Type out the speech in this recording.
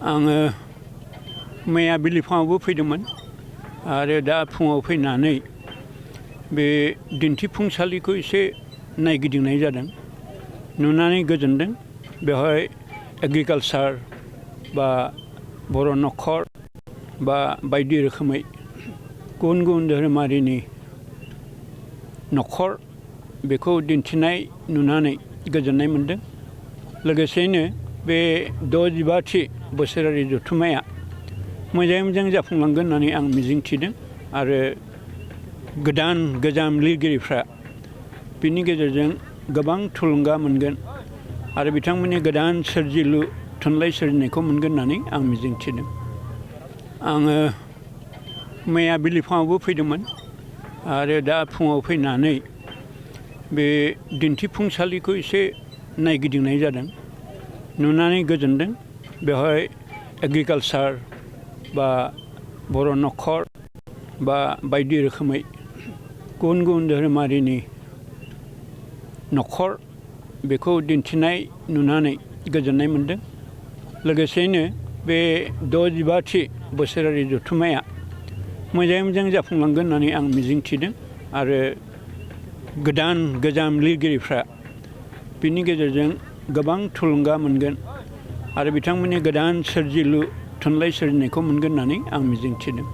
आङो मैया बिलिफाङावबो फैदोंमोन आरो दा फुङाव फैनानै बे दिन्थिफुंसालिखौ एसे नायगिदिंनाय जादों। नुनानै गोजोनदों। बेवहाय एग्रिकालसार बा बर' न'खर बा बायदि रोखोमै गुबुन गुबुन धोरोमारिनि न'खर बेखौ दिन्थिनाय नुनानै गोजोननाय मोनदों। लोगोसेयैनो बे 65थि बोसोरारि जथुम्माया मोजाङै मोजां जाफुंलांगोन होननानै आं मिजिंथिदों आरो गोजाम लिरगिरिफ्रा बिनि गेजेरजों गोबां थुलुंगा मोनगोन आरो बिथांमोननि गोदान सोरजिलु थुनलाइ सोरजिनायखौ मोनगोन होननानै आं मिजिंथिदों। आङो मैया बिलिफाङावबो फैदोंमोन आरो दा फुङाव फैनानै बे दिन्थिफुंसालिखौ एसे नायगिदिंनाय जादों। नुनानै गोजोनदों। बेवहाय एग्रिकालसार बा बर' न'खर बा बायदि रोखोमै गुबुन गुबुन धोरोमारिनि न'खर बेखौ दिन्थिनाय नुनानै गोजोननाय मोनदों। लोगोसेयैनो बे 65थि बोसोरारि जथुम्माया मोजाङै मोजां जाफुंलांगोन होननानै आं मिजिंथिदों आरो गोजाम लिरगिरिफ्रा बिनि गेजेरजों गोबां थुलुंगा मोनगोन आरो बिथांमोननि गोदान सोरजिलु थुनलाइ सोरजिनायखौ मोनगोन होननानै आं मिजिंथिदों।